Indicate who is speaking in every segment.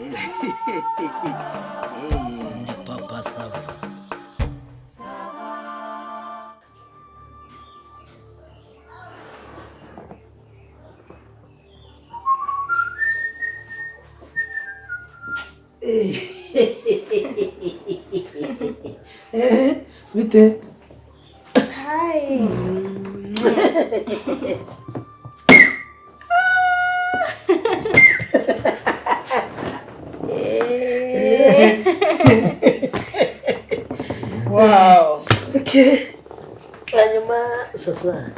Speaker 1: Ndi Papa Sava. Bite?
Speaker 2: Hi. Wow.
Speaker 1: Okay. Hanyuma sasa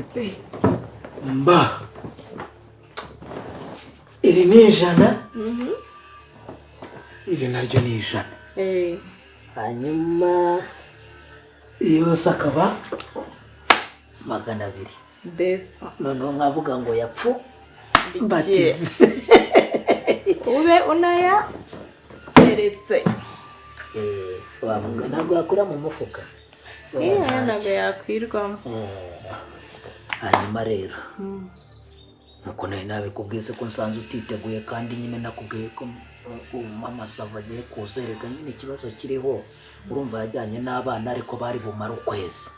Speaker 1: mba iri ni 100, iri naryo ni 100. Hanyuma yose akaba 200.
Speaker 2: Desa.
Speaker 1: Noneho nkavuga ngo yapfu mbatize.
Speaker 2: Ube unaya teretse.
Speaker 1: Wamuga ntabwo yakura mu mufuka.
Speaker 2: Ntabwo yakwirwamo.
Speaker 1: Hanyuma rero nkuko nari nabikubwiye ko nsanze utiteguye, kandi nyine nakubwiye ko mama Sava agiye kuzereka nyine ikibazo kiriho. Urumva yajyanye n'abana ariko bari bumara ukwezi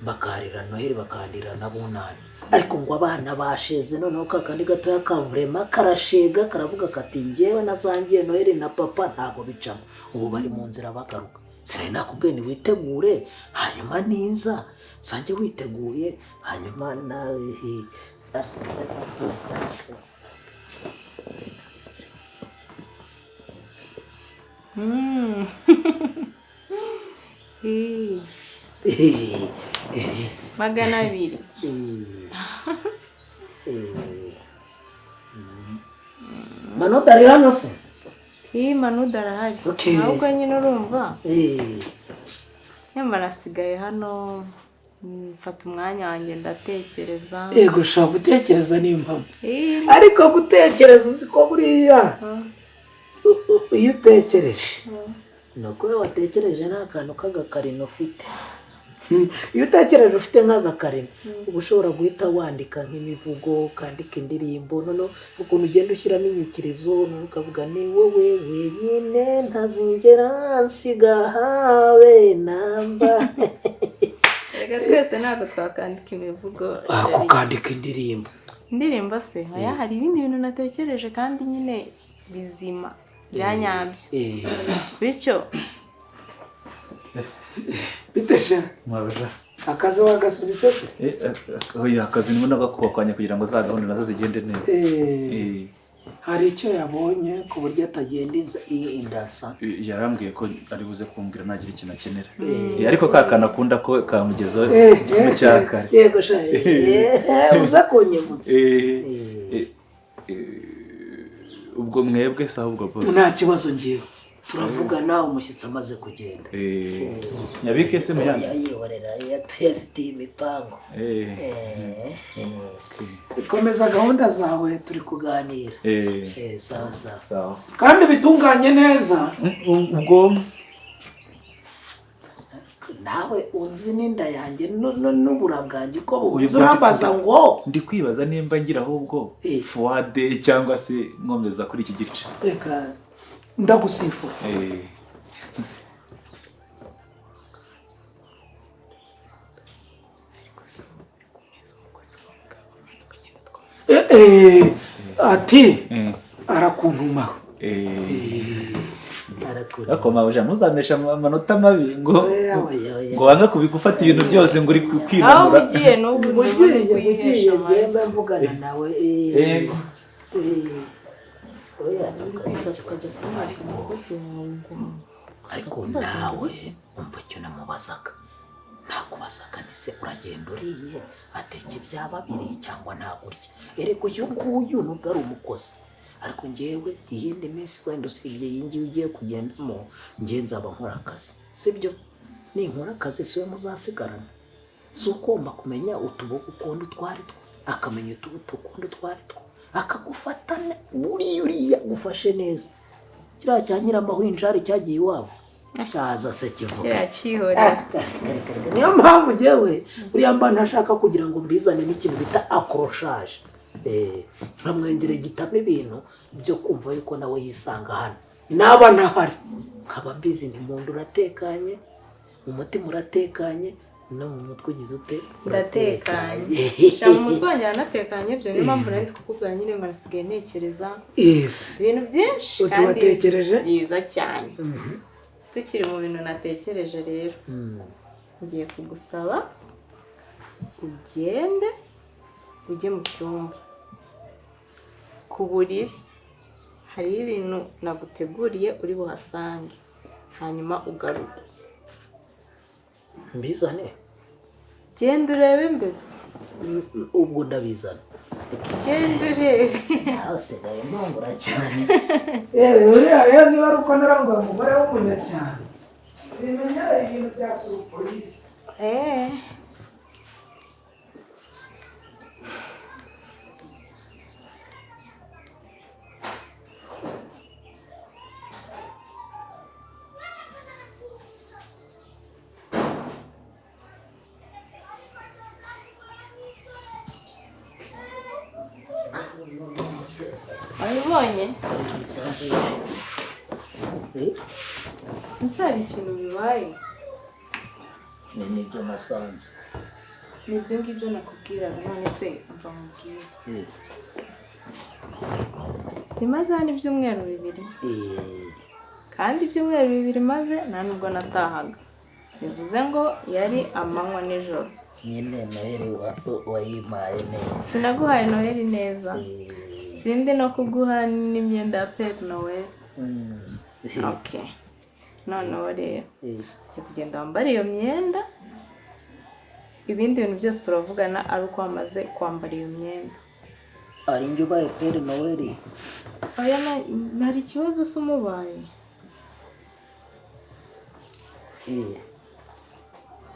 Speaker 1: bakarira Noheli bakarira na Bunani, ariko ngo abana basheze. Noneho kakandi gatoya kavurema karashega karavuga kati njyewe nasangiye Noheli na papa ntago bicamo. Ubu bari mu nzira bagaruka. Sinari nakubwiye ni witegure, hanyuma ninza sange witeguye, hanyuma nawe.
Speaker 2: 200.
Speaker 1: Manuda ari hano se?
Speaker 2: Manuda arahari. Ahubwo nyine urumva nyamara asigaye hano, mfata umwanya wanjye ndatekereza.
Speaker 1: Yego, ushobora gutekereza n'impamo, ariko gutekereza uzi ko buriya iyo utekereje ni uko iyo watekereje nta kantu k'agakarino ufite. Iyo utekereje ufite nk'agakarino uba ushobora guhita wandika nk'imivugo, ukandika indirimbo, noneho ukuntu ugenda ushyiramo inyikirizo, noneho ukavuga ni wowe wenyine ntazigera nsiga habe namba.
Speaker 2: Reka twese ntabwo twakandika imivugo.
Speaker 1: Ukandika indirimbo.
Speaker 2: Indirimbo se? Oya, hari ibindi bintu natekereje kandi nyine bizima byanyabyo. Bityo
Speaker 1: bitesha
Speaker 3: Mwabuja.
Speaker 1: Akazi wagasubitse se?
Speaker 3: Oya, akazi ndimo nagakubakwanya kugira ngo za gahunda nazo zigende neza.
Speaker 1: Hari icyo yabonye ku buryo atagenda indasa.
Speaker 3: Yarambwiye ko ari buze kumbwira nagira ikintu akenera. Ariko ka kana akunda ko kamugezaho mu cyakare.
Speaker 1: Yego sha, uza kunyibutsa.
Speaker 3: Ubwo mwebwe se ahubwo boss?
Speaker 1: Nta kibazo ngiye. Turavugana umushyitsi amaze kugenda.
Speaker 3: Nyabike se muyanga?
Speaker 1: Yihorera yatuyafitiye imipango. Ikomeza gahunda zawe turi kuganira. Sawa sawa. Kandi bitunganye neza.
Speaker 3: Ubwo
Speaker 1: nawe unzi n'inda yanjye n'ubura bwanjye uko bumeze, urambaza ngo
Speaker 3: ndi kwibaza nimba ngira ahubwo fuwade cyangwa se nkomeza kuri iki gice.
Speaker 1: Reka ndagusifura. Ati arakuntumaho.
Speaker 3: Ariko mabuja ntuzamesha amanota mabi ngo ngo wanga kubigufata ibintu byose ngo uri kwinanura.
Speaker 2: Aho ugiye n'ubu
Speaker 1: ugiye ngenda mvugana nawe. Ariko nawe umva icyo namubazaga, nakubazaga ni se uragenda uriye ateka ibya babiri cyangwa ntagurya? Erega uyu nguyu nubwo ari umukozi, ariko ngewe iyindi minsi wenda usibye iyi ngiyi ugiye kugendamo, ngewe nzaba nkora akazi, sibyo? Ninkora akazi siwe muzasigarana. Si ugomba kumenya utubogo ukundi utwo ari two, akamenya utubuto ukundi utwo ari two, akagufatana buriya uriya gufashe neza. Kiriya cya nyiramahwinjari cyagiye iwabo cyaza se kivuga. Niyo mpamvu ngewe uriya mba ntashaka kugira ngo mbizane n'ikintu bita akoroshaje. Nkamwengere gitamo ibintu byo kumva yuko nawe yisanga hano. Naba ntahari nkaba mbizi nti mu nda uratekanye, mu mutima uratekanye, no mu mutwe ugize ute?
Speaker 2: Ndatekanye. Sha, mu mutwe wanjye haranatekanye byo. Niyo mpamvu nari ndi kukubwira nyine ngo nasigaye ntekereza ibintu byinshi
Speaker 4: Uti
Speaker 2: kandi
Speaker 4: watekereje?
Speaker 2: byiza cyane. Tukiri mu bintu natekereje rero, ngiye kugusaba ugende ujye mu cyumba ku buriri, hariho ibintu naguteguriye uri buhasange, hanyuma ugaruke.
Speaker 1: Mbizane?
Speaker 2: Genda urebe mbese.
Speaker 1: Ubwo ndabizana.
Speaker 2: Genda urebe.
Speaker 1: Hasigaye mpangura cyane.
Speaker 4: Yewe, uriya rero niba ari uko naranguye umugore w'umunyacyaro, simenyera ibintu bya surprise.
Speaker 2: Wabibonye?
Speaker 1: Hari imisanzu y'ijoro.
Speaker 2: Ese hari ikintu bibaye?
Speaker 1: Ni nibyo nasanze.
Speaker 2: Ni ibyo ngibyo nakubwiraga. None se mva mubwire, simaze hano ibyumweru 2, kandi ibyumweru 2 maze nta nubwo natahaga, bivuze ngo yari amanywa nijoro.
Speaker 1: Nyine Noheli wayimpaye neza.
Speaker 2: Sinaguhaye Noheli neza? Sindi no kuguha n'imyenda ya Père Noël. Okay, noneho rero ujya kugenda wambara iyo myenda, ibindi bintu byose turavugana ari uko wamaze kwambara iyo myenda.
Speaker 1: Ari njye ubaye Père Noël?
Speaker 2: Oya, hari ikibazo se umubaye?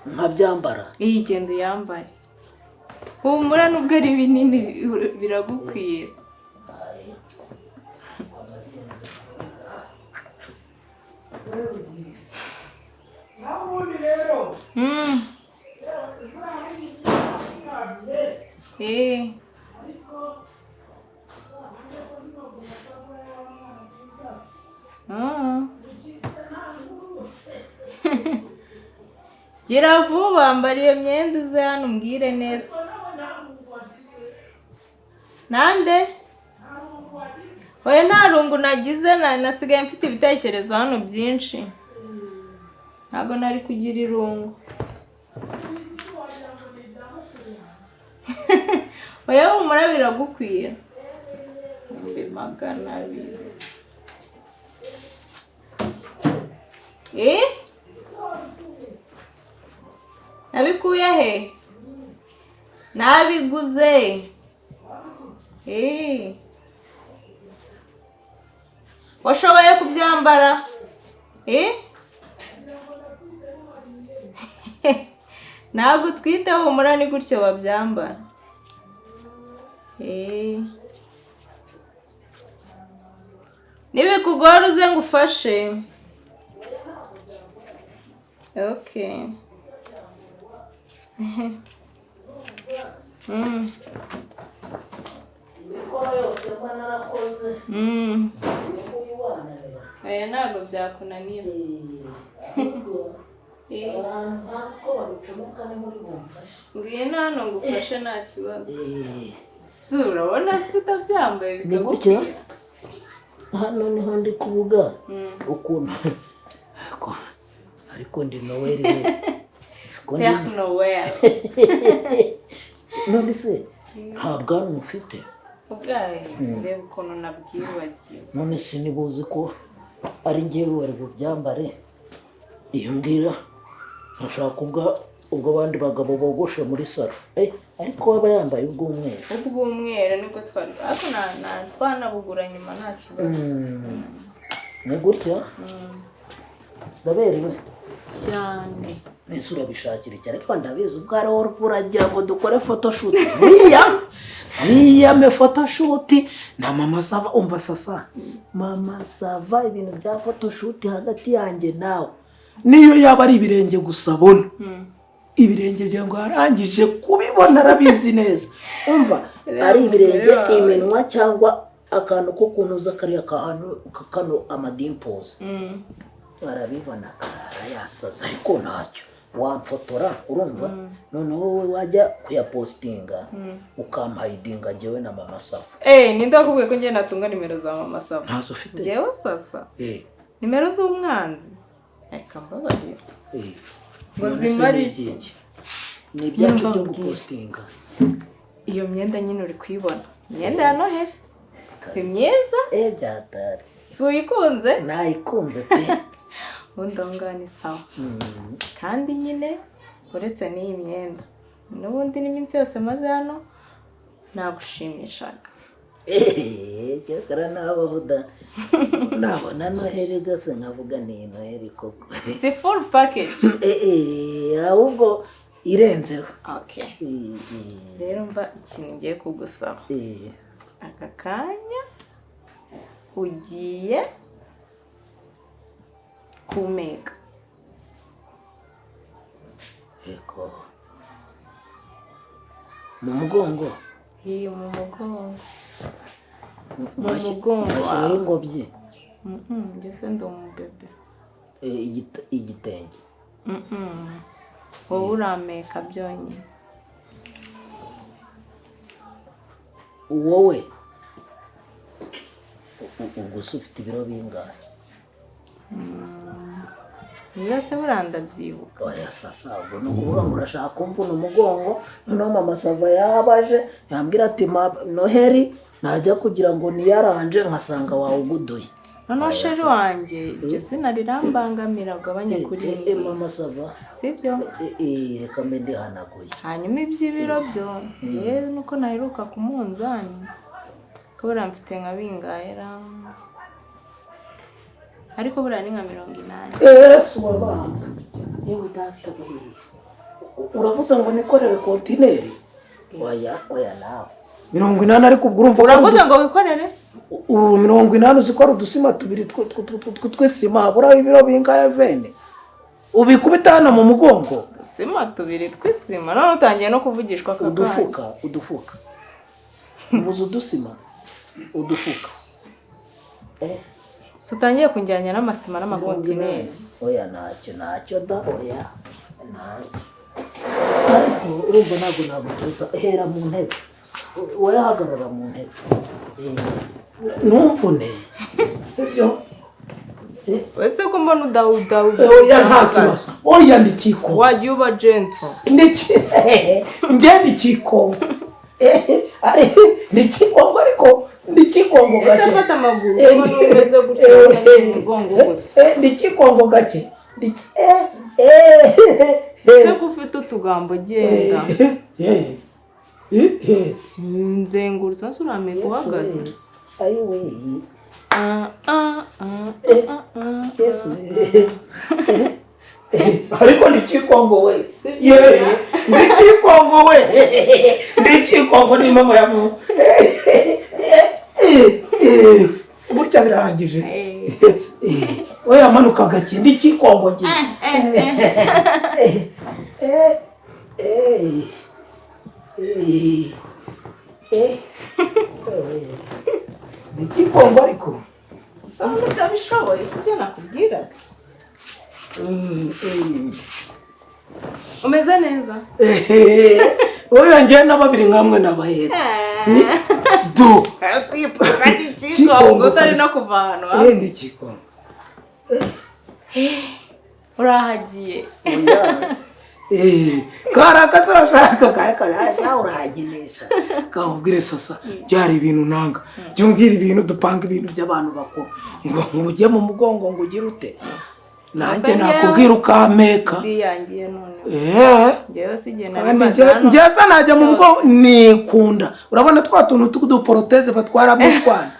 Speaker 1: Nkabyambara?
Speaker 2: Iyi, genda uyambare, humura, nubwo ari binini biragukwiye.
Speaker 1: Aye.
Speaker 4: Naho ubundi rero,
Speaker 2: Gira vuba, ambara iyo myenda uze hano umbwire neza. Nande? Oya, nta rungu nagize, nasigaye mfite ibitekerezo hano byinshi, ntabwo nari kugira irungu. Oya, humura, biragukwiye. 200,000. Eh? Nabikuye he? Nabiguze. Eh. Washoboye kubyambara? Eh? Ntabwo utwite, humura, ni gutyo babyambara. Eh. Nibikugora uze ngufashe. Okay.
Speaker 1: Imikoro yose mba narakoze, uyu wananira.
Speaker 2: Oya, ntabwo byakunanira.
Speaker 1: Ahubwo abantu ntazi ko babicomeka, ni muri bumfashe.
Speaker 2: Ngwino hano ngufashe, nta kibazo. Si urabona se utabyambaye
Speaker 1: Ni gutya?
Speaker 2: bikagukwira?
Speaker 1: Hano niho ndi kuvuga ukuntu ariko ndi Noel we, siko ndi?
Speaker 2: Père Noël.
Speaker 1: None se nta bwanwa ufite?
Speaker 2: Ubwaye, reba ukuntu nabwibagiwe.
Speaker 1: None se niba uzi ko ari njyewe wari bubyambare, iyo mbwira nkashaka ubwa ubwo abandi bagabo bogoshe muri salon. Ariko waba yambaye ubw'umweru.
Speaker 2: Ubw'umweru nibwo twari, ariko na twanabugura nyuma, nta kibazo.
Speaker 1: Ni gutya, ndaberewe?
Speaker 2: Cyane.
Speaker 1: Mbese urabishakira iki? Ariko ndabizi, ubwo ari wowe uragira ngo dukore photoshoot. Mwiyame, mwiyame photoshoot na Mama Sava. Umva sasa, Mama Sava, ibintu bya photoshoot hagati yanjye nawe,
Speaker 4: Niyo yaba ari ibirenge gusa abona, ibirenge byawe ngo yarangije kubibona, arabizi neza.
Speaker 1: Umva, ari ibirenge, iminwa cyangwa Akantu ko kunoza kariya kantu kano amadimples arabibona akarara yasaza, ariko ntacyo wamfotora, urumva? Noneho wowe wajya kuyapostinga ukampayidinga njyewe na Mama Safa.
Speaker 2: Eh, ninde wakubwiye ko njye natunga nimero za Mama Safa?
Speaker 1: Ntazo ufite?
Speaker 2: Njyewe sasa?
Speaker 1: Eh.
Speaker 2: Nimero z'umwanzi, reka mbabarira.
Speaker 1: Eh.
Speaker 2: Ngo
Speaker 1: None se
Speaker 2: zimare
Speaker 1: ni
Speaker 2: iki?
Speaker 1: iby'iki? Ni ibyacu
Speaker 2: Nyumva
Speaker 1: byo
Speaker 2: mbwira.
Speaker 1: gupostinga.
Speaker 2: Iyo myenda nyine uri kuyibona, imyenda ya Noheli si myiza?
Speaker 1: Eh, byatari.
Speaker 2: Si uyikunze?
Speaker 1: Nayikunze pe.
Speaker 2: Ubundi aho ngaho ni sawa. Kandi nyine uretse n'iyi myenda, n'ubundi n'iminsi yose maze hano nagushimishaga.
Speaker 1: Eh, cyakora nabaho da, nabona Noheli gase nkavuga ni Noheli koko.
Speaker 2: Si full package?
Speaker 1: Eh, eh, ahubwo irenzeho.
Speaker 2: Okay.
Speaker 1: Eh, eh,
Speaker 2: Rero mva ikintu ngiye kugusaba. Aka kanya ugiye kumeka.
Speaker 1: Eko, mu mugongo?
Speaker 2: Iyi mu mugongo, mu mugongo
Speaker 1: Ngashyiraho
Speaker 2: wawe.
Speaker 1: ingobyi?
Speaker 2: Njye se ndi umubebe?
Speaker 1: Eh, igitenge.
Speaker 2: Wowe urameka byonyine.
Speaker 1: Wowe ubwo se ufite ibiro bingahe?
Speaker 2: Ibiro se buriya ndabyibuka?
Speaker 1: Oya sasa, ubwo ni ukuvuga ngo urashaka kumvuna umugongo, noneho Mama Sava yabaje yambwira ati: "Ma Noheli najya kugira ngo niyaranje nkasanga wawuguduye."
Speaker 2: Noneho chéri wanjye, iryo zina rirambangamira, ugabanye kuri
Speaker 1: Eh, eh, Mama Sava.
Speaker 2: Sibyo?
Speaker 1: Eh, eh, reka mbe ndihanaguye.
Speaker 2: Hanyuma iby'ibiro byo, yewe nuko naheruka ku munzani, ko buriya mfite nka bingahe ra? Ariko buriya ni nka 80.
Speaker 4: Yesu wabanza, yewe data we, uravuze ngo nikorere kontineri?
Speaker 1: Oya, oya nawe.
Speaker 4: 80, ariko ubwo urumva ko ari
Speaker 2: Uravuze ngo wikorere?
Speaker 4: Ubu 80, uzi ko ari udusima tubiri tw'isima, haburaho ibiro bingahe vene ubikubita hano mu mugongo?
Speaker 2: Sima tubiri tw'isima? None utangiye no kuvugishwa aka kanya.
Speaker 4: Udufuka, udufuka, mbuze udusima, udufuka.
Speaker 1: Eh.
Speaker 2: Si utangiye kunjyanya n'amasima n'amakontineri?
Speaker 1: Oya, ntacyo, ntacyo da, oya, ntacyo.
Speaker 4: Ariko urumva ntabwo
Speaker 1: Naguturutsa hera mu ntebe, wowe hagarara mu ntebe. Eh,
Speaker 4: ntumvune, sibyo?
Speaker 2: Ese ko mbona udawudawu?
Speaker 4: Oya, nta kibazo, oya, ndikiko.
Speaker 2: Wajya uba gentle.
Speaker 4: Ndiki, njye ndikikongo, ari ndikikongo, ariko ndikikongo
Speaker 2: Ese
Speaker 4: gake.
Speaker 2: fata amaguru, ubona umeze gutya, ubona ni umugongo gutya.
Speaker 4: Eh, ndikikongo gake, ndiki eh eh
Speaker 2: Ese ko ufite utugambo, genda.
Speaker 4: eh eh.
Speaker 2: Nzengurutsa se, uramenya uhagaze?
Speaker 1: Ayiwe.
Speaker 2: Ah, ah, ah, ah, ah.
Speaker 4: Yesu, ariko ndikikongo we.
Speaker 2: Sibyo?
Speaker 4: Ye, ndikikongo we, ndikikongo ni mama ya mu gutya birahagije.
Speaker 2: Eh.
Speaker 4: Oya, manuka gake, ndikikongo ngiye.
Speaker 2: Eh,
Speaker 4: eh eh eh ndikikongo ariko.
Speaker 2: Usanga utabishoboye, sibyo nakubwiraga? Umeze neza.
Speaker 4: Oya, njyewe na babiri nkamwe n'abahera du.
Speaker 2: Kwipfuka n'ikigongo, utari no kuva ahantu hamwe.
Speaker 4: Eh, ndikikongo.
Speaker 2: Urahagiye.
Speaker 4: Eh, kari akazashaka kari karaja, urahagenesha kamubwire. Sasa byari ibintu nanga, jya umbwira ibintu dupanga, ibintu by'abantu bakuru, ngo ujye mu mugongo, ngo ugire ute, nanjye
Speaker 2: Gusa njyewe-
Speaker 4: nakubwira ukampeka.
Speaker 2: Ndiyangiye none.
Speaker 4: Eh.
Speaker 2: Njyewe si igihe nari
Speaker 4: Kandi
Speaker 2: maze hano.
Speaker 4: njye se najya mu mugongo nikunda, urabona twa tuntu tw'uduprothèse batwaramo utwana,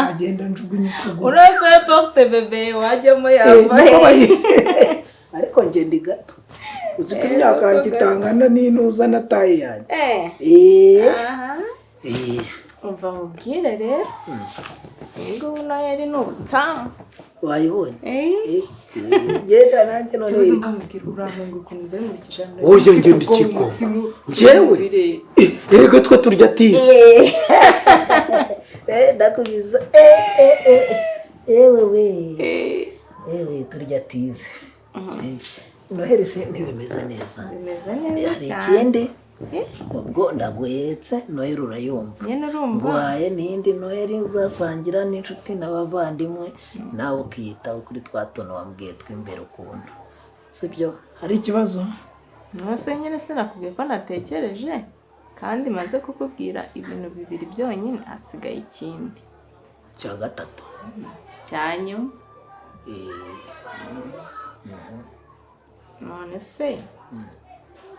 Speaker 4: agenda njugunya ukuguru.
Speaker 2: Urose porte bébé wajyamo
Speaker 4: Eh,
Speaker 2: yava
Speaker 4: niko
Speaker 2: he?
Speaker 4: ariko njye ndi gato, uzi ko imyaka yanjye itangana n'intuza na taille yanjye.
Speaker 2: Eh.
Speaker 1: Eh.
Speaker 2: Aha.
Speaker 1: Eh.
Speaker 2: Umva mubwire rero, ubu ngubu Noheli ni ubutamu.
Speaker 1: Wayibonye?
Speaker 2: Eh.
Speaker 1: Eh, genda nanjye none.
Speaker 2: Ikibazo, mbamubwira urantunga ukuntu nzengurukije hano.
Speaker 4: Oya, njye ndi Kikongo. Njyewe? Eh, erega twe turya tize.
Speaker 1: Ndakubwiza, ewe we, ewe, turya tize. Noheli se ntibimeze neza?
Speaker 2: Bimeze neza
Speaker 1: Hari
Speaker 2: cyane.
Speaker 1: ikindi? Ubwo ndaguhetse Noheli, urayumva?
Speaker 2: Nyine urumva.
Speaker 1: Nguhaye n'indi Noheli uzasangira n'inshuti n'abavandimwe, nawe ukiyitaho kuri twa tuntu wambwiye tw'imbere ukunda, sibyo?
Speaker 4: Hari ikibazo?
Speaker 2: Mwese nyine sinakubwiye ko natekereje, kandi maze kukubwira ibintu bibiri byonyine, hasigaye ikindi.
Speaker 1: Cya gatatu.
Speaker 2: Cya nyuma. None se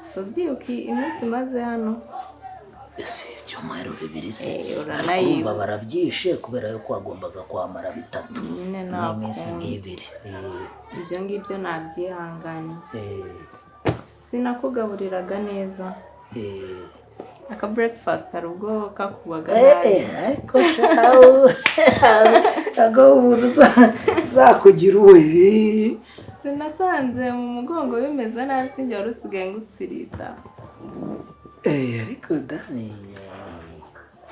Speaker 2: si ubyibuka iminsi maze hano?
Speaker 1: Ese ibyumweru 2 se?
Speaker 2: Eh,
Speaker 1: Ariko
Speaker 2: uranayibuka.
Speaker 1: urumva barabyishe kubera yuko wagombaga kwamara 3
Speaker 2: Nyine
Speaker 1: n'iminsi
Speaker 2: ntakunda.
Speaker 1: nk'ibiri.
Speaker 2: Ibyo ngibyo nabyihanganiye. Sinakugaburiraga neza. Aka breakfast hari ubwo kakugwaga nabi.
Speaker 1: Ariko shahu, ntabwo umuntu uzakugira uwe.
Speaker 2: Sinasanze mu mugongo bimeze nabi, sinjye wari usigaye ngutsirita?
Speaker 1: Ariko da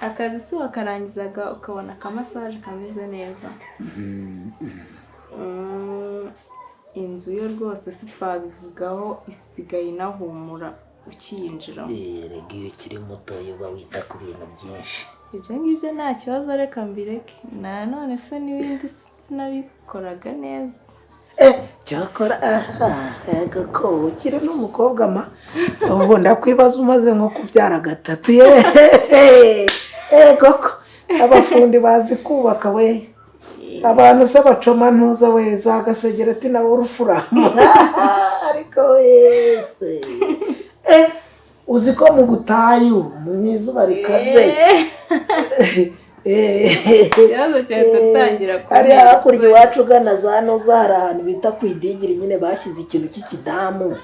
Speaker 2: Akazi si wakarangizaga ukabona akamassage kameze neza. Inzu yo rwose si twabivugaho, isigaye inahumura ukiyinjiramo.
Speaker 1: Erega iyo ukiri muto uba wita ku bintu byinshi.
Speaker 2: Ibyo ngibyo nta kibazo, reka mbireke. Nanone se n'ibindi sinabikoraga neza?
Speaker 1: Cyakora aha, ega ko
Speaker 4: Ukiri n'umukobwa ma, ubwo ndakwibaza umaze nko kubyara gatatu ye. Ego ko abafundi bazi kubaka we, abantu se bacoma ntuza we, za gasegereti nawe urufuramo.
Speaker 1: Ariko wese
Speaker 4: Uzi ko mu butayu mu izuba rikaze?
Speaker 2: Ikibazo cyahita utangira.
Speaker 1: Hariya hakurya iwacu ugana za nuza, hari ahantu bita ku idigiri nyine, bashyize ikintu cy'ikidamu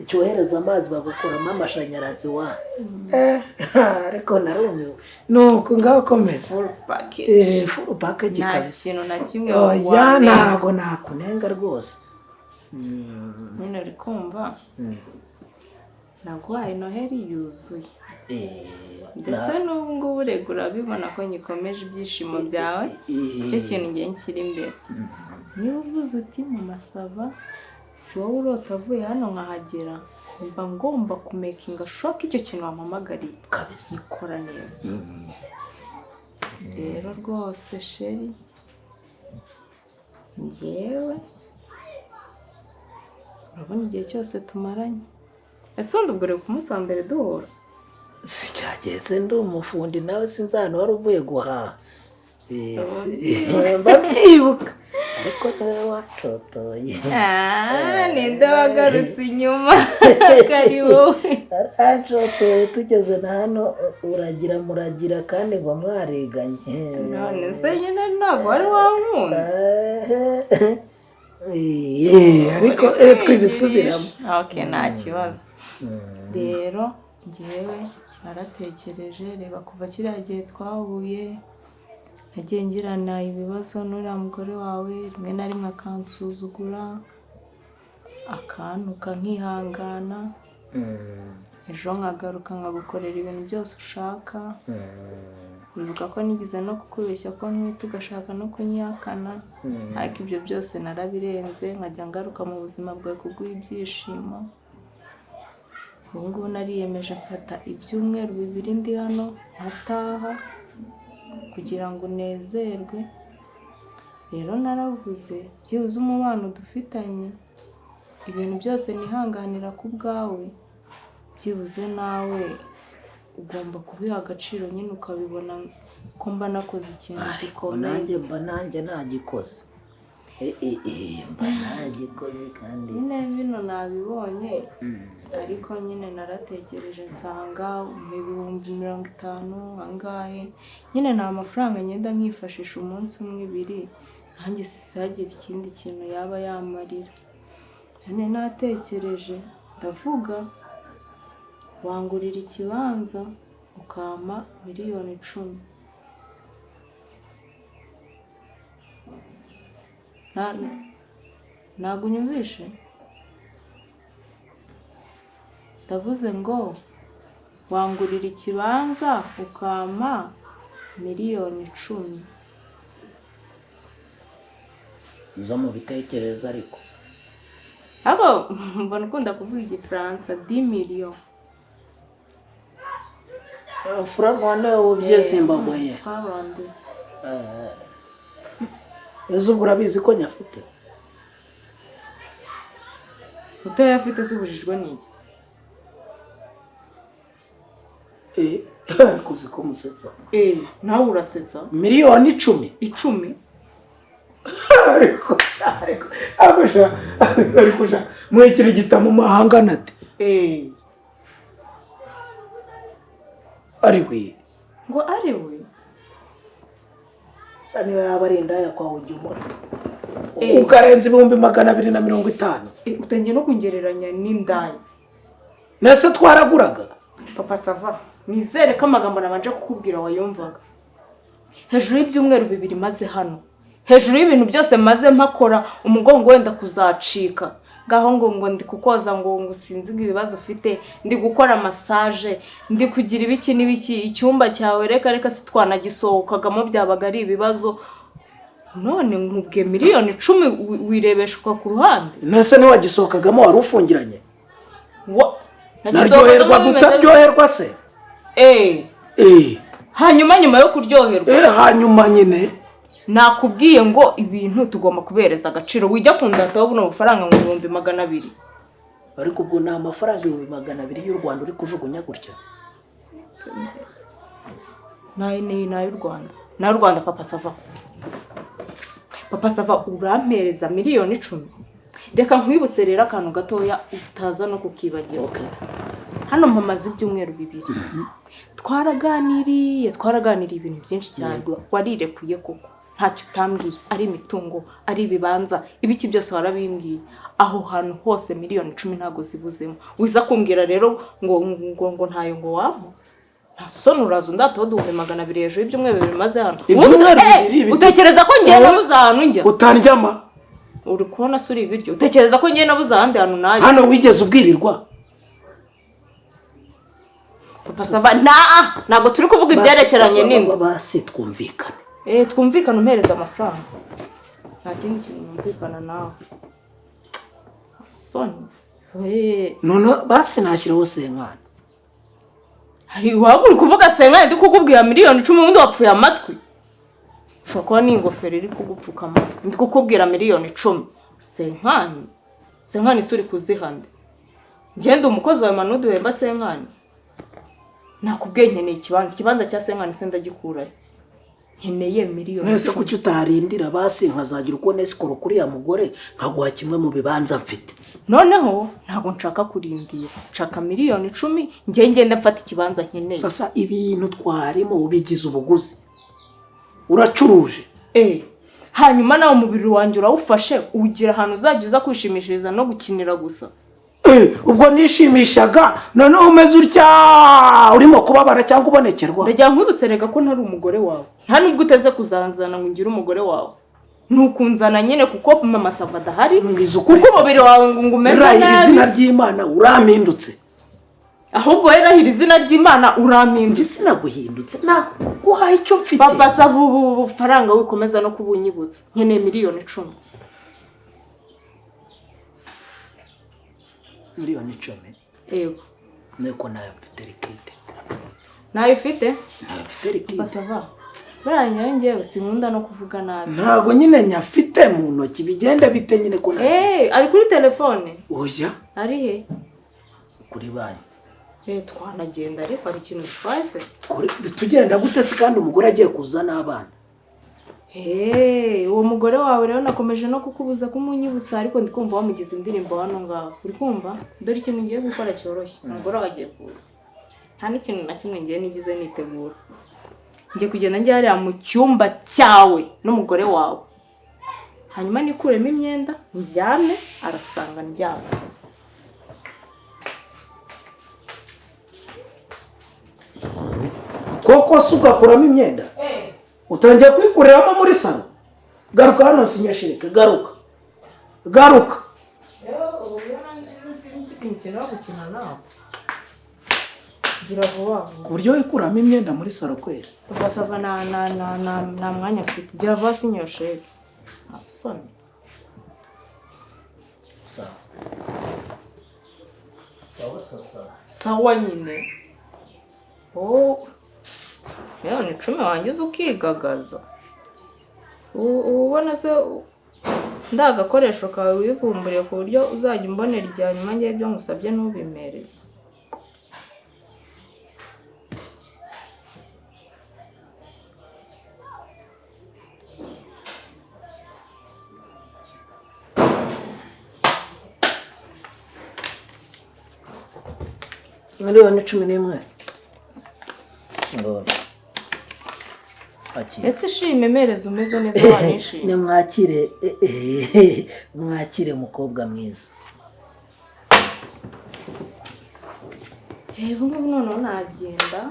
Speaker 1: cyohereza amazi, bagakuramo amashanyarazi wa. Ariko narumiwe.
Speaker 4: Nuko ngaho komeza.
Speaker 2: Full package.
Speaker 4: Full package.
Speaker 2: Nta
Speaker 4: Kabisa.
Speaker 2: kintu na kimwe
Speaker 4: Oya.
Speaker 2: wanenga.
Speaker 4: Ntago nakunenga rwose.
Speaker 2: Nyine uri kumva, naguhaye Noheli yuzuye, ndetse n'ubu ngubu rega urabibona ko nyikomeje ibyishimo byawe. Icyo kintu ngiye nshyira imbere, niba uvuze uti mu masaba si wowe urota avuye hano nkahagera, mba ngomba kumakinga sure ko icyo kintu wampamagariye
Speaker 1: Kabisa.
Speaker 2: ikora neza. Rero rwose chéri, njyewe urabona igihe cyose tumaranye, ese ubundi ubwo uri ku munsi wa mbere duhura?
Speaker 1: Cyageze ndi umufundi, nawe sinzi ahantu wari uvuye guhaha.
Speaker 2: Ubyibuka.
Speaker 1: Mba mbyibuka, ariko nawe wacotoye.
Speaker 2: Ah, ninde wagarutse inyuma ko ari wowe?
Speaker 1: Aracotoye, tugeze na hano uragira muragira kandi ngo mwariganye.
Speaker 2: None se nyine ntabwo wari wankunze?
Speaker 4: Ariko twibisubiramo.
Speaker 2: Ok, nta kibazo. Rero ngewe naratekereje, reba kuva kiriya gihe twahuye, nagiye ngirana ibibazo n'uriya mugore wawe, rimwe na rimwe akansuzugura, akantuka, nkihangana, ejo nkagaruka nkagukorera ibintu byose ushaka. Wibuka ko nigeze no kukubeshya ko ntwite, ugashaka no kunyihakana, ariko ibyo byose narabirenze, nkajya ngaruka mu buzima bwawe kuguha ibyishimo. Ubu ngubu nariyemeje, mfata ibyumweru 2 ndi hano ntataha kugira ngo unezerwe. Rero naravuze, byibuze umubano dufitanye, ibintu byose nihanganira ku bwawe, byibuze nawe ugomba kubiha agaciro nyine, ukabibona ko mba nakoze ikintu gikomeye.
Speaker 1: Nanjye mba nanjye nagikoze. Mba nagikoze kandi.
Speaker 2: Nyine bino nabibonye, ariko nyine naratekereje nsanga mu 50,000 angahe nyine ni amafaranga ngenda nkifashisha umunsi umwe, ibiri, nanjye sihagire ikindi kintu yaba yamarira. None natekereje ndavuga, wangurira ikibanza ukampa miliyoni 10. Ntabwo unyumvishe? Ndavuze ngo wangurira ikibanza ukampa Miliyoni 10.
Speaker 1: Zo mu bitekerezo ariko.
Speaker 2: Ariko mbona ukunda kuvuga Igifaransa, 10 millions.
Speaker 1: Franc Rwanda ubye Zimbabwe.
Speaker 2: Twabandi.
Speaker 1: Ese ubwo urabizi ko nyafite?
Speaker 2: Utayafite se ubujijwe n'iki?
Speaker 1: Eh, kuzi ko musetsa.
Speaker 2: Eh, nawe urasetsa.
Speaker 1: Miliyoni 10?
Speaker 2: 10.
Speaker 4: Ariko sha, ariko sha, mwikirigita mu mahanga nate?
Speaker 2: Eh.
Speaker 4: Ari we.
Speaker 2: Ngo ari we?
Speaker 1: Sha, niyo yaba ari indaya kwawe ujya umura
Speaker 2: Eh.
Speaker 4: Ukarenza 250,000.
Speaker 2: Eh, utangiye no kungereranya n'indaya.
Speaker 4: Nese twaraguraga?
Speaker 2: Papa Sava, nizere ko amagambo nabanje kukubwira wayumvaga. Hejuru y'ibyumweru 2 maze hano, hejuru y'ibintu byose maze mpakora, umugongo wenda kuzacika, ngaho ngo ndi kukoza, ngo sinzi ngo ibibazo ufite, ndi gukora massage, ndi kugira ibiki n'ibiki, icyumba cyawe reka reka, si twanagisohokagamo byabaga ari ibibazo. None nkubwiye miliyoni 10, wirebeshwa ku ruhande.
Speaker 4: Nese ntiwagisohokagamo, wari ufungiranye?
Speaker 2: Nagisohokagamo
Speaker 4: Naryoherwa
Speaker 2: bimeze.
Speaker 4: gutaryoherwa se?
Speaker 2: Eh.
Speaker 4: Eh.
Speaker 2: Hanyuma nyuma yo kuryoherwa?
Speaker 4: Eh, hanyuma nyine.
Speaker 2: Nakubwiye ngo ibintu tugomba kubereza agaciro. Wijya kundataho buno bufaranga ngo 200,000.
Speaker 1: Ariko ubwo ni amafaranga 200,000 y'u Rwanda uri kujugunya gutya?
Speaker 2: Nayo ni n'ay'u Rwanda, n'ay'u Rwanda. Papa Sava, Papa Sava, urampereza miliyoni 10. Reka nkwibutse rero akantu gatoya utaza no kukibagirwa. Hano mpamaze ibyumweru 2, twaraganiriye, twaraganiriye ibintu byinshi cyane. Warirekuye koko, ntacyo utambwiye, ari imitungo, ari ibibanza, ibiki byose warabimbwiye. Aho hantu hose miliyoni 10 ntabwo zibuzemo. Wiza kumbwira rero ngo ntayo ngo wampa, nta soni? Uraza undataho 200,000 hejuru y'ibyumweru 2 maze hano.
Speaker 4: Ibyumweru
Speaker 2: Eh,
Speaker 4: 2
Speaker 2: utekereza ko ngiye nabuze ahantu njya?
Speaker 4: Utandyama.
Speaker 2: Uri kubona se uri ibiryo? Utekereza ko ngiye nabuze ahandi hantu najya?
Speaker 4: Hano wigeze ubwirirwa?
Speaker 2: Papa Sava, ntabwo turi kuvuga ibyerekeranye n'inda.
Speaker 1: Basi twumvikane.
Speaker 2: Eh, twumvikane umpereza amafaranga, nta kindi kintu numvikana nawe. Soni. Eh,
Speaker 1: None basi nashyiraho 50.
Speaker 2: Hari waba uri kuvuga 50, ndi kukubwira miliyoni 10, ubundi wapfuye amatwi. Ushobora kuba n'ingofero iri kugupfuka amatwi. Ndi kukubwira miliyoni 10. 50, 50 isi uri kuzihande? Ngende umukozi wawe Manudi wemba 50? Nakubwiye nkeneye ikibanza. Ikibanza cya 50 se ndagikurahe? Nkeneye miliyoni
Speaker 1: Nese
Speaker 2: icumi.
Speaker 1: kuki utarindira basi nkazagira uko nesikoro kuri ya mugore, nkaguha kimwe mu bibanza mfite?
Speaker 2: Noneho ntabwo nshaka kurindira, nshaka miliyoni 10, njye ngende mfata ikibanza nkeneye.
Speaker 1: Sasa ibintu twarimo ubigize ubuguzi, uracuruje.
Speaker 2: Eh, hanyuma nawe umubiri wanjye urawufashe ugira ahantu uzajya uza kwishimishiriza no gukinira gusa.
Speaker 4: Eh, ubwo nishimishaga, noneho umeze utya urimo kubabara cyangwa ubonekerwa?
Speaker 2: Ndagira nkwibutse rega ko ntari umugore wawe, nta nubwo uteze kuzanzana ngo ungire umugore wawe. Ni ukunzana nyine kuko Mama Sava adahari.
Speaker 1: Mbwiza ukuri,
Speaker 2: Kuko umubiri
Speaker 1: Sasa.
Speaker 2: wawe ngo umeze
Speaker 4: Rahira
Speaker 2: nabi.
Speaker 4: izina ry'Imana, urampindutse.
Speaker 2: Ahubwo wowe rahira izina ry'Imana, urampindutse.
Speaker 1: Njye sinaguhindutse, naguhaye icyo mfite.
Speaker 2: Papa Sava, ubu bufaranga wikomeza no kubunyibutsa. Nkeneye miliyoni 10.
Speaker 1: Miliyoni 10?
Speaker 2: Yego.
Speaker 1: Nuko nayo mfite liquide.
Speaker 2: Ntayo ufite?
Speaker 1: Nayo mfite liquide.
Speaker 2: Papa Sava, buriya ngewe ngewe sinkunda no kuvuga nabi.
Speaker 4: Ntabwo nyine nyafite mu ntoki, bigenda bite nyine ko
Speaker 2: Eh, ari kuri telefone?
Speaker 4: Oya.
Speaker 2: Ari he?
Speaker 1: Kuri banki.
Speaker 2: Eh, twanagenda, ariko hari ikintu bitwaye se?
Speaker 1: Tugenda gute se kandi umugore agiye kuza n'abana?
Speaker 2: Hey, uwo mugore wawe rero nakomeje no kukubuza kumunyibutsa, ariko ndi kumva wamugize indirimbo hano ngaho. Uri kumva? Dore ikintu ngiye gukora cyoroshye. Umugore wawe agiye kuza, nta n'ikintu na kimwe ngiye nigize nitegura. Ngiye kugenda njya hariya mu cyumba cyawe n'umugore wawe, hanyuma nikuremo imyenda ndyame, arasanga ndyame.
Speaker 4: Koko se ugakuramo imyenda, utangiye kuyikuriramo muri salo? Garuka hano sinyashirike, garuka, garuka.
Speaker 2: Imikino yo gukina nawe. Gira vuba vuba.
Speaker 4: Ku buryo wikuramo imyenda muri salo kweri?
Speaker 2: Papa Sava, nta mwanya mfite. Gira vuba, sinya iyo sheke, nta soni.
Speaker 1: Sawa sawa sasa.
Speaker 2: Sawa nyine. Oh, 10 miliyoni wangiza ukigagaza. Uba ubona se ndagakoresho kawe wivumburiye, ku buryo uzajya umbonera igihe, nyuma ngewe ibyo ngusabye ntubimereze?
Speaker 1: 11 miliyoni ngo akira.
Speaker 2: Ese ishime, mereza umeze neza, wanishimye.
Speaker 1: Nimwakire, mwakire mukobwa mwiza.
Speaker 2: Ubu ngubu noneho nagenda.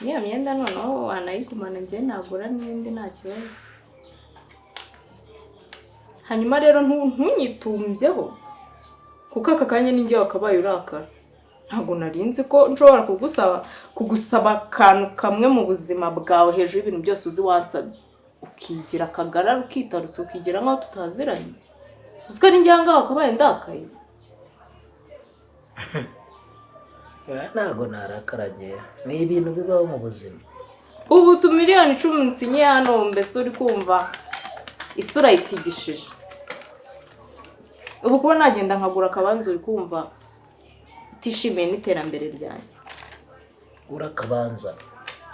Speaker 2: N'iyo myenda noneho wanayigumana, njye nagura n'indi, nta kibazo. Hanyuma rero ntunyitumbyeho, kuko aka kanya ninjye wakabaye urakara. Ntabwo nari nzi ko nshobora kugusaba akantu kamwe mu buzima bwawe hejuru y'ibintu byose uzi wansabye, ukigira akagarara, ukitarutsa, ukigira nk'aho tutaziranye. Uzi ko ari njye aha ngaha wakabaye ndakaye?
Speaker 1: Oya, ntabwo narakaragiye, ni ibintu bibaho mu buzima.
Speaker 2: Ubu 10 miliyoni nsinye hano, mbese uri kumva isura yitigishije. Ubu kuba nagenda nkagura akabanza, uri kumva utishimiye n'iterambere ryanjye?
Speaker 1: Urakabanza?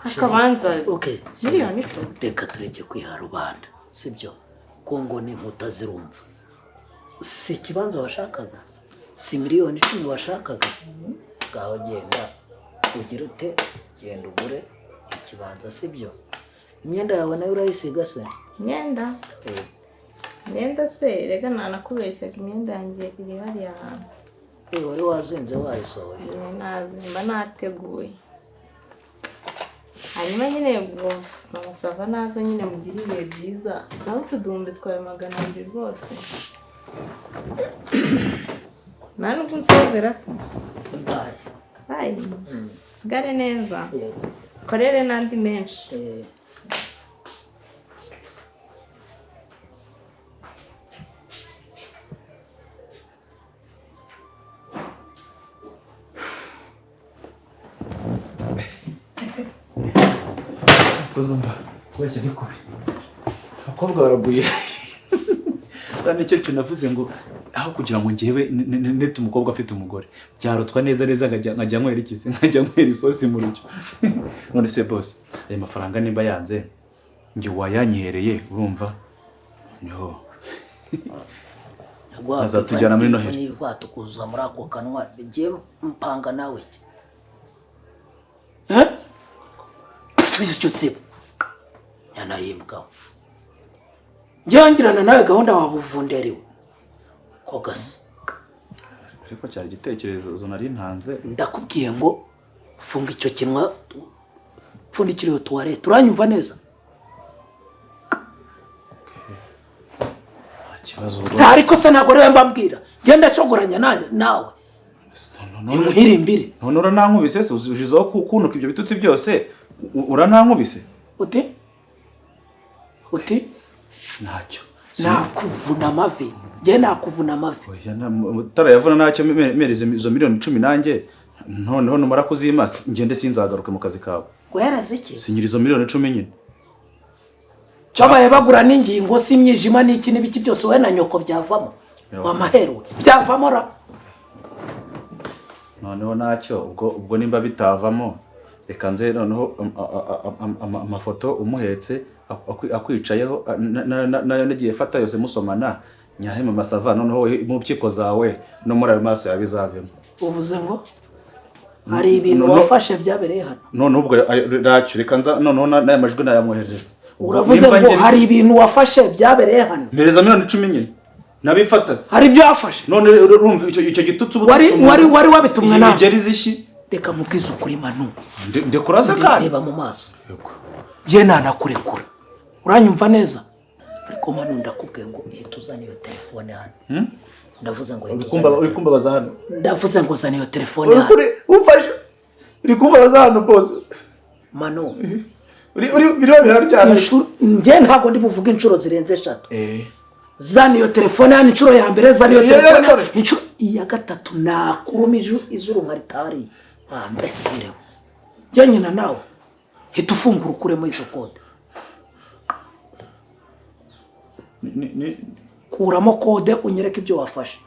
Speaker 2: Akabanza.
Speaker 1: Okay.
Speaker 2: 10 miliyoni.
Speaker 1: Reka tureke kwiha rubanda, sibyo? Kongo n'inkuta zirumva. Si ikibanza washakaga? Si 10 miliyoni washakaga? Ngaho genda ugire ute, genda ugure ikibanza, sibyo? Imyenda yawe nayo urayisiga se?
Speaker 2: Imyenda?
Speaker 1: Eh.
Speaker 2: Imyenda se, rega nanakubeshyaga, imyenda yanjye iri hariya hanze.
Speaker 1: Eh, wari wazinze, wayisohoye?
Speaker 2: Nazi mba nateguye. Hanyuma nyine ubwo Mama Sava nazo nyine, mugire ibihe byiza. Nawe utuduhumbi twawe 200 rwose, nta nubwo unsezera se?
Speaker 1: Bye.
Speaker 2: Bye, sigare neza.
Speaker 1: Yego.
Speaker 2: Korere n'andi menshi.
Speaker 1: Eh.
Speaker 3: Kuzumva kubeshya ni kubi, abakobwa baraguye. Kandi nicyo kintu navuze ngo aho kugira ngo njyewe nete umukobwa afite umugore, byarutwa neza neza nkajya nywera ikisi, nkajya nywera isosi mu rujyo. None se boss, ayo mafaranga nimba yanze, njye wayanyihereye, urumva niho azatujyana muri Noheli.
Speaker 1: N'ivato kuzuza muri ako kanwa, ngiye mpanga nawe iki? Icyo sibo nyanayimbwaho, njyewe ngirana nawe gahunda, wabuvunderiwe ko gasa.
Speaker 3: Ariko cyari igitekerezo nari ntanze.
Speaker 1: Ndakubwiye ngo funga icyo kinwa, pfundikira iyo tuwarete, uranyumva neza?
Speaker 3: Nta kibazo ubwo.
Speaker 4: Nta, ariko se ntabwo ariwe mbabwira, ngenda nshogoranya nawe imuhirimbire.
Speaker 3: None uranankubise se? Uzizaho kunuka ibyo bitutsi byose, uranankubise.
Speaker 4: Uti uti?
Speaker 3: Ntacyo.
Speaker 4: Nakuvuna amavi, njye nakuvuna amavi.
Speaker 3: Oya, utarayavuna ntacyo, mereza izo 10 miliyoni nanjye noneho numara kuzima ngende, sinzagaruke mu kazi kawe.
Speaker 1: Guhereza iki?
Speaker 3: Sinyira izo 10 miliyoni nyine.
Speaker 4: Babaye bagura n'ingingo, si imyijima n'iki n'ibiki byose,
Speaker 1: wowe na nyoko byavamo. Wamaheruwe.
Speaker 4: Byavamo ra.
Speaker 3: Noneho ntacyo, ubwo nimba bitavamo, reka nze noneho amafoto umuhetse, akwicayeho, nayo nagiye fata yose musomana, nyahe Mama Sava. Noneho wowe mu mpyiko zawe no muri ayo maso yawe bizavemo.
Speaker 4: Uvuze ngo hari ibintu
Speaker 3: No.
Speaker 4: wafashe byabereye hano?
Speaker 3: Noneho ubwo ntacyo, reka nza noneho n'aya majwi nayamwoherereza. Ubwo
Speaker 4: Uravuze
Speaker 3: nimba
Speaker 4: ngo hari ibintu wafashe byabereye hano?
Speaker 3: Mpereza 10 miliyoni nyine nabifata se.
Speaker 4: Hari ibyo wafashe?
Speaker 3: None urumva icyo gitutsi uba ututse umuntu.
Speaker 4: Wari wabitumwe
Speaker 3: Iyi
Speaker 4: nawe?
Speaker 3: migeri zishyi.
Speaker 1: Reka mubwize ukuri, Manu.
Speaker 3: Ndekura se kandi.
Speaker 1: Reba mu maso.
Speaker 3: Yego.
Speaker 4: Njye nanakurekura, uranyumva neza?
Speaker 1: Ariko Manu, ndakubwiye ngo ihita uzana iyo telefone hano. Ndavuze ngo ihita
Speaker 3: Uri
Speaker 1: uzana
Speaker 3: uri kumbabaza hano.
Speaker 1: Ndavuze ngo zana iyo telefone
Speaker 3: Uri
Speaker 1: hano.
Speaker 3: kuri umfashe. Uri kumbabaza hano boss.
Speaker 1: Mano.
Speaker 3: Uri biriho biraryana.
Speaker 1: Njye ntabwo ndi buvuge inshuro zirenze eshatu. Zana iyo telefone hano inshuro ya mbere, zana iyo telefone inshuro iya gatatu, nakuruma izuru nkaritari. Mbese njye nyina nawe hita ufungura ukuremo izo kode. Kuramo kode unyereke ibyo wafashe.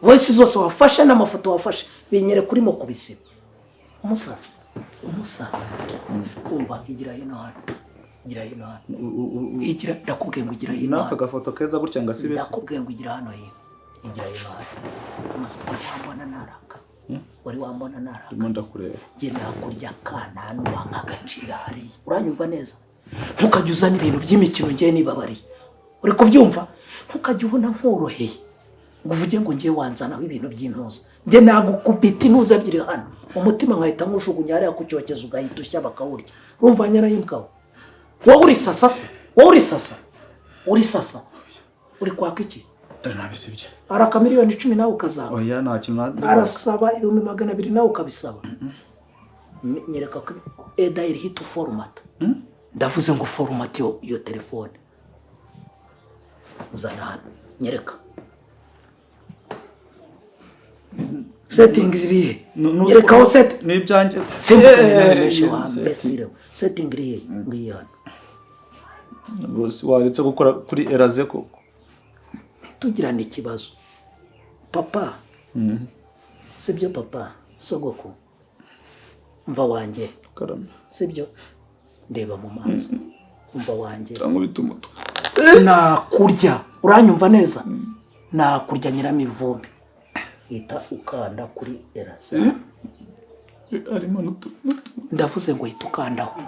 Speaker 1: Voice zose wafashe n'amafoto wafashe binyereke urimo kubisiba. Umusa kumva igira hino hano. Igira hino hano. Igira ndakubwiye ngo igira hino.
Speaker 3: Naka gafoto keza gutya ngasibe.
Speaker 1: Ndakubwiye ngo igira hano hino. Igira hino hano. Umusa wambona naraka. Wari wambona naraka.
Speaker 3: Ndimo ndakureba.
Speaker 1: Njye nakurya kananwa nkagacira hariya. Uranyumva neza? Ntukajya uzana ibintu by'imikino njye nibabariye. Uri kubyumva? Ntukajya ubona nkoroheye ngo uvuge ngo ngiye wanzanaho ibintu by'intuza. Njye nagukubita intuza ebyiri hano. Umutima nkahita nkushugunya hariya ku cyokezo ugahita ushya bakawurya. Urumva nyarayimbwawe? Wowe uri sasa se? Wowe uri sasa? Uri sasa? Uri kwaka iki?
Speaker 3: Nabisibye.
Speaker 1: Araka 10,000,000 nawe ukazaba.
Speaker 3: Oya nta kintu.
Speaker 1: Arasaba 200,000 nawe ukabisaba. Nyereka ko eda iri hit format. Ndavuze ngo format iyo telefone. Zana hano. Nyereka. Settings irihe? Nyereka aho set.
Speaker 3: Ni ibyanjye.
Speaker 1: Setting irihe? Ngiyi hano.
Speaker 3: Bose waretse gukora kuri eraze koko.
Speaker 1: Tugirana ikibazo. Papa. Sibyo papa, sogoko. Mva wanjye.
Speaker 3: Karame.
Speaker 1: Sibyo? Ndeba mu maso. Mva wanjye.
Speaker 3: Cyangwa bitumutwe.
Speaker 1: Nakurya. Uranyumva neza? Nakurya nyiramivumbi. Hita ukanda kuri eraze.
Speaker 3: Arimo n'utu.
Speaker 1: Ndavuze ngo hita ukandaho.